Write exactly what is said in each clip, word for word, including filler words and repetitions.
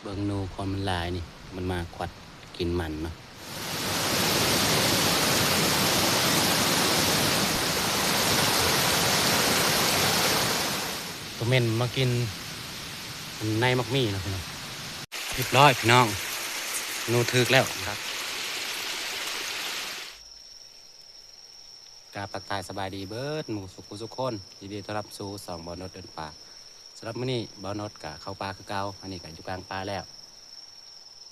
เบิ่งหนูคนมันหลายนี่ มันมาขวัดกินมันเนาะ ตัวเม่นมากินในหมากมีเนาะพี่น้อง เรียบร้อยพี่น้อง หนูถืกแล้วครับ กราบทักทายสบายดีเบิดหมู่สุขุสุขคน ยินดีต้อนรับสู่ช่องบ่าวนดเดินป่า สำหรับมื้อนี้บ่าวนดกะเข้าป่าคือเก่า อันนี้กะอยู่กลางป่าแล้ว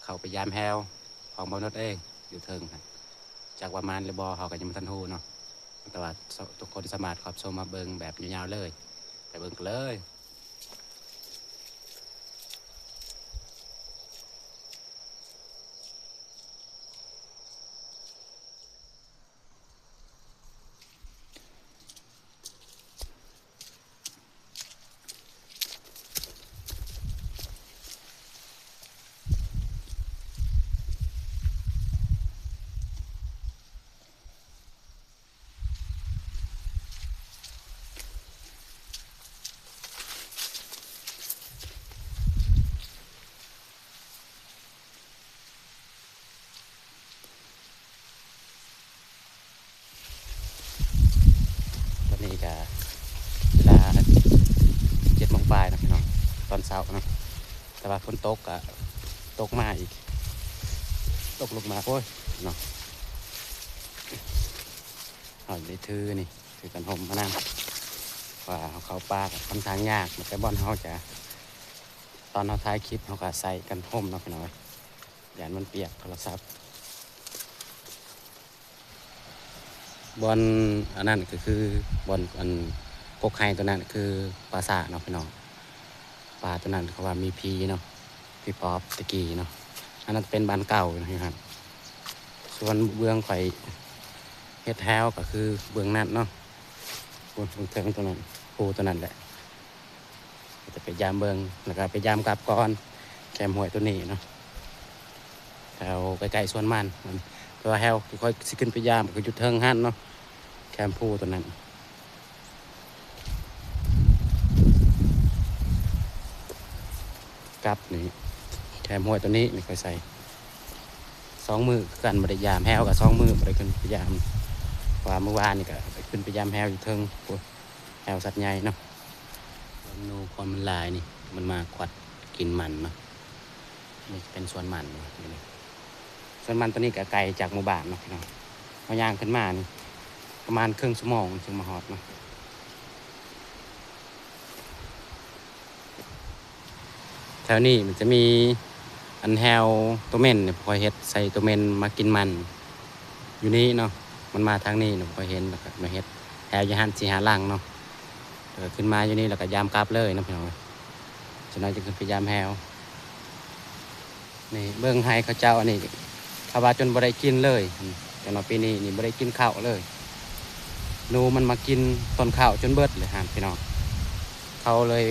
เข้าไปยามแฮวของบ่าวนดเอง อยู่เทิงหั่น จักว่าหมานหรือบ่ เฮากะยังบ่ทันฮู้เนาะ แต่ว่าทุกคนสามารถรับชมมาเบิ่งแบบยาวๆเลย ไปเบิ่งกันเลย ตอนนี้กะเวลาเจ็ดโมงปลายนะพี่น้อง ตอนเช้าเนาะ แต่ว่าฝนตกกะตกมาอีก ตกลงมา โอ้ย เนาะ เอาได้ถือนี่ ถือกันห่มมานำ ว่าเฮาเข้าป่ากะค่อนข้างยาก แต่บ่อนเฮาจะ ตอนเฮาถ่ายคลิปเฮากะใส่กันห่มเนาะพี่น้อง ย้านมันเปียกโทรศัพท์ บ่อนอันนั้นกะคือ บ่อนอันกกไฮตัวนั้นคือป่าช้าเนาะพี่น้อง ป่าตัวนั้นเขาว่ามีผีเนาะ ผีปอบตะกี้เนาะ อันนั้นเป็นบ้านเก่าอยู่นะครับ ส่วนเบื้องข้อยเฮ็ดแฮวกะคือเบื้องนั้นเนาะ โอ้ย เทิงตัวนั้น ภูตัวนั้นแหละ จะไปยามเบิ่ง แล้วกะไปยามกลับก่อน แคมห้วยตัวนี้เนาะ แถวใกล้ๆสวนมัน แต่ว่าแฮวที่ข้อยสิขึ้นไปยามกะอยู่เทิงหั่นเนาะ แคมภูตัวนั้น กลับนี่ แคมห้วยตัวนี้นี่ข้อยใส่ สองมื้อคือกัน บ่ได้ยามแฮวกะสองมื้อ บ่ได้ขึ้นไปยาม ว่ามื้อวานนี่กะไปขึ้นไปยามแฮวอยู่เทิง โอ้ย แฮวสัตว์ใหญ่เนาะ เบิ่งหนูคนมันหลายนี่ มันมาขวัดกินมันเนาะ นี่เป็นสวนมันเนาะ นี่ สวนมันตัวนี้กะไกลจากหมู่บ้านเนาะพี่น้อง เฮาย่างขึ้นมานี่ ประมาณครึ่งชั่วโมงจึงมาฮอดเนาะ แถวนี้มันจะมีอันแฮวตัวเม่นเนี่ย ข้อยเฮ็ดใส่ตัวเม่นมากินมัน อยู่นี่เนาะ มันมาทางนี้เนาะ ข้อยเห็นแล้วกะมาเฮ็ดแฮวอยู่หั่นสี่ห้าหลังเนาะ แล้วกะขึ้นมาอยู่นี่แล้วกะยามกลับเลยเนาะพี่น้อง จักหน่อยจะขึ้นไปยามแฮว นี่เบิ่งไฮ่เขาเจ้าอันนี้ เขาว่าจนบ่ได้กินเลย แต่ว่าปีนี้นี่บ่ได้กินข้าวเลย หนูมันมากินต้นข้าวจนเบิดเลยหั่นพี่น้อง เขาเลย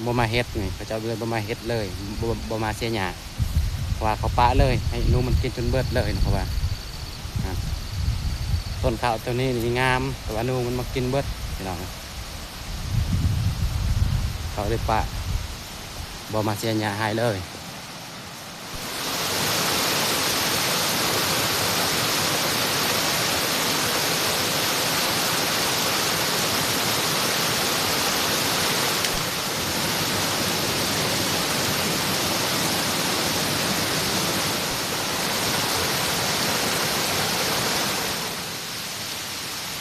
บ่มาเฮ็ดนี่ เขาเจ้าเลยบ่มาเฮ็ดเลย บ่ บ่มาเสียหญ้า เพราะว่าเขาปะเลย ให้หนูมันกินจนเบิดเลยนะ เขาว่า อ่ะ ต้นข้าวตัวนี้นี่งาม แต่ว่าหนูมันมากินเบิดพี่น้อง เขาเลยปะ บ่มาเสียหญ้าให้เลย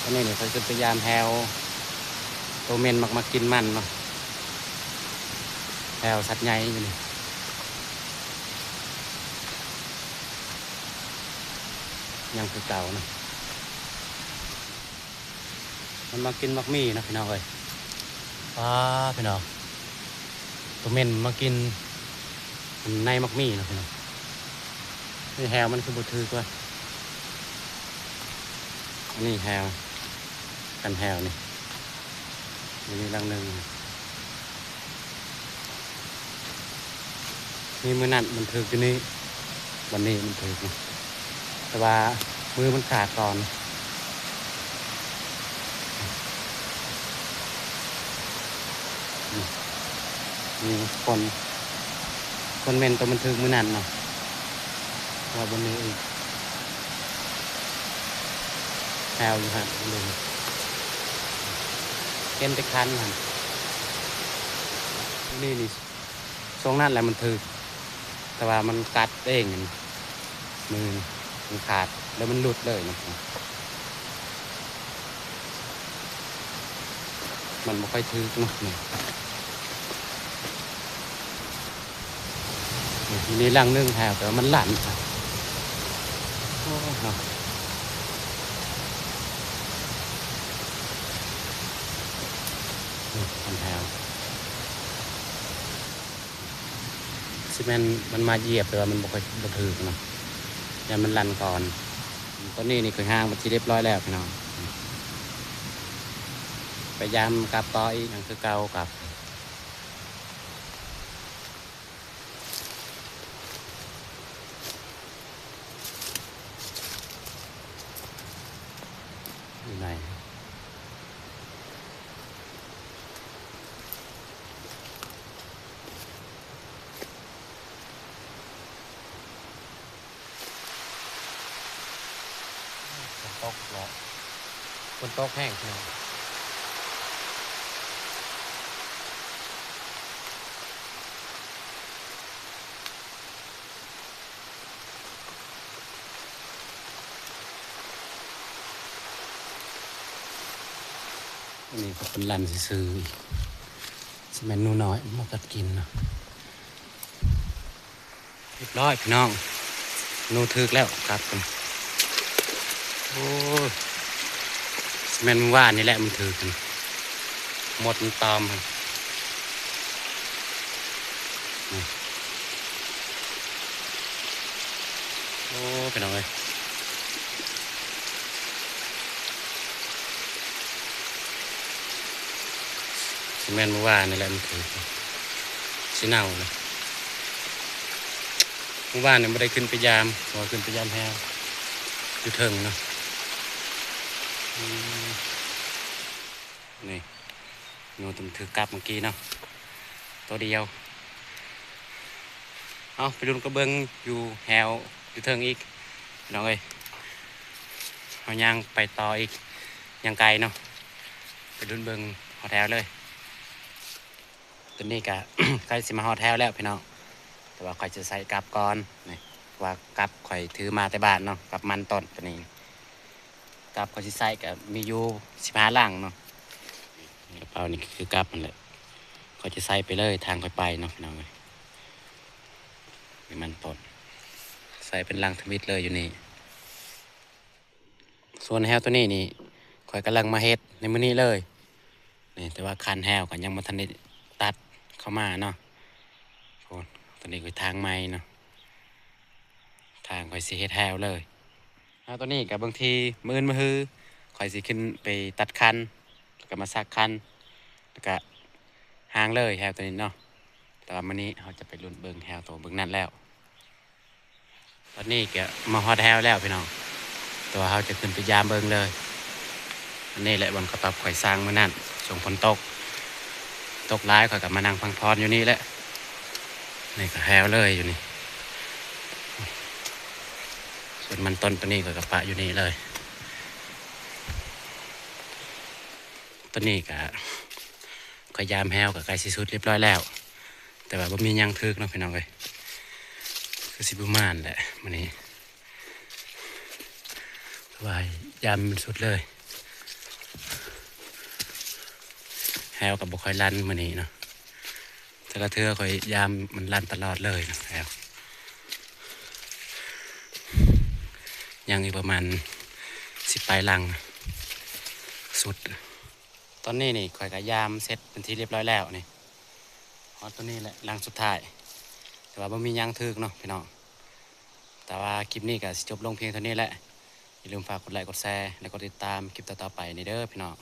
อันนี้นี่เขาจะพยายามแฮว ตัวเม่นมักมากินมันเนาะ แฮวสัตว์ใหญ่อยู่นี่ ยังคือเก่านะ มันมากินมักมีนะพี่น้องเอ้ย ว้าพี่น้อง ตัวเม่นมากินในมักมีนะพี่น้อง นี่แฮวมันคือบ่ถืกว่า อันนี้แฮว กันแฮวนี่ มีนี่หลังหนึ่ง มีมื้อนั้นมันถืกอยู่นี่ วันนี้มันถืกนะ แต่ว่ามือมันขาดก่อน นี่ มีคน คนแม่นตัวมันถืกมื้อนั้นเนาะ ว่าบ่มีอีก แถวอยู่หั่น ลืม เห็นแต่คันหั่น นี่นี่ ช่วงนั้นแหละมันถืก แต่ว่ามันกัดเองหั่น มือมันขาด แล้วมันหลุดเลยนะ มันบ่ค่อยถืกเนาะ นี่ นี่ นี่หลังหนึ่งแถว แต่ว่ามันหลั่น โอ้โห นี่มันแถว สิแม่นมันมาเหยียบ แต่ว่ามันบ่ค่อย บ่ถืกเนาะ ย่านมันหลั่นก่อน ตอนนี้นี่ก็ห้างเป็นที่เรียบร้อยแล้วพี่น้อง ไปยามกลับต่ออีก นั่นคือเก่าครับ อยู่ไหน ฝนตกเนาะ ฝนตกแห้งพี่น้อง อันนี้ก็เป็นหลั่นซื่อๆ สิแม่นหนูน้อยมากัดกินเนาะ เรียบร้อยพี่น้อง หนูถืกแล้วครับ โอ้ สิแม่นมื้อวานนี่แหละมันถืก มดมันตอม นี่ โอ้ พี่น้องเอ้ย สิแม่นมื้อวานนี่แหละมันถืก สิเน่าเลย มื้อวานนี่บ่ได้ขึ้นไปยาม เพราะว่าขึ้นไปยามแฮว อยู่เทิงเนาะ อืม นี่ หนูตัวมันถืกกับเมื่อกี้เนาะ ตัวเดียว เอาไปลุ้นกระเบื้องอยู่แฮวอยู่เทิงอีก พี่น้องเอ้ย เอาย่างไปต่ออีก ยังไกลเนาะ ไปลุ้นเบิ่งฮอดแฮวเลย ตัวนี้ก็ ใกล้สิมาฮอดแฮวแล้วพี่น้อง แต่ว่าข้อยจะใส่กลับก่อน นี่ ว่ากลับข้อยถือมาแต่บ้านเนาะ กลับมันต้นตัวนี้ กลับข้อยสิใส่ก็มีอยู่สิบห้าลังเนาะ กระเป๋านี่คือกลับนั่นแหละ ข้อยจะใส่ไปเลยทางข้อยไปเนาะพี่น้องเอ้ย นี่มันต้น ใส่เป็นลังทวิตเลยอยู่นี่ ส่วนแฮวตัวนี้นี่ ข้อยกำลังมาเฮ็ดในมื้อนี้เลย นี่ แต่ว่าคันแฮวก็ยังบ่ทันได้ตัดเข้ามาเนาะ โอ้ ตัวนี้คือทางใหม่เนาะ ทางข้อยสิเฮ็ดแฮวเลย แฮวตัวนี้ก็บางทีมื้ออื่นมื้อฮือ ข้อยสิขึ้นไปตัดคัน แล้วก็มาซักคัน แล้วก็ฮางเลยแฮวตัวนี้เนาะ แต่ว่ามื้อนี้เราจะไปลุ้นเบิ่งแฮวตัวเบิ่งนั่นแล้ว ตอนนี้ก็มาฮอดแฮวแล้วพี่น้อง แต่ว่าเราจะขึ้นไปยามเบิ่งเลย อันนี้แหละบ่อนกระต๊อบข้อยสร้างมื้อนั้น ช่วงฝนตก ตกหลายข้อยก็มานั่งพักผ่อนอยู่นี่แหละ นี่ก็แฮวเลยอยู่นี่ ส่วนมันต้นตัวนี้ข้อยก็ปะอยู่นี่เลย ตัวนี้ก็ข้อยยามแฮวก็ใกล้สิสุดเรียบร้อยแล้ว แต่ว่าบ่มีหยังถืกเนาะพี่น้องเอ้ย คือสิบ่หมานแหละมื้อนี้ ว่ายามมันสุดเลย แฮวก็บ่ค่อยลั่นมื้อนี้เนาะ แต่ละเทื่อข้อยยามมันลั่นตลอดเลยนะแฮว ยังอีกประมาณสิบปลายลัง สุด ตอนนี้นี่ข้อยก็ยามเสร็จเป็นที่เรียบร้อยแล้วนี่ ฮอดตัวนี้แหละลังสุดท้าย แต่ว่าบ่มีหยังถืกเนาะพี่น้อง แต่ว่าคลิปนี้ก็สิจบลงเพียงเท่านี้แหละ อย่าลืมฝากกดไลค์กดแชร์และกดติดตามคลิปต่อๆไปนี่เด้อพี่น้อง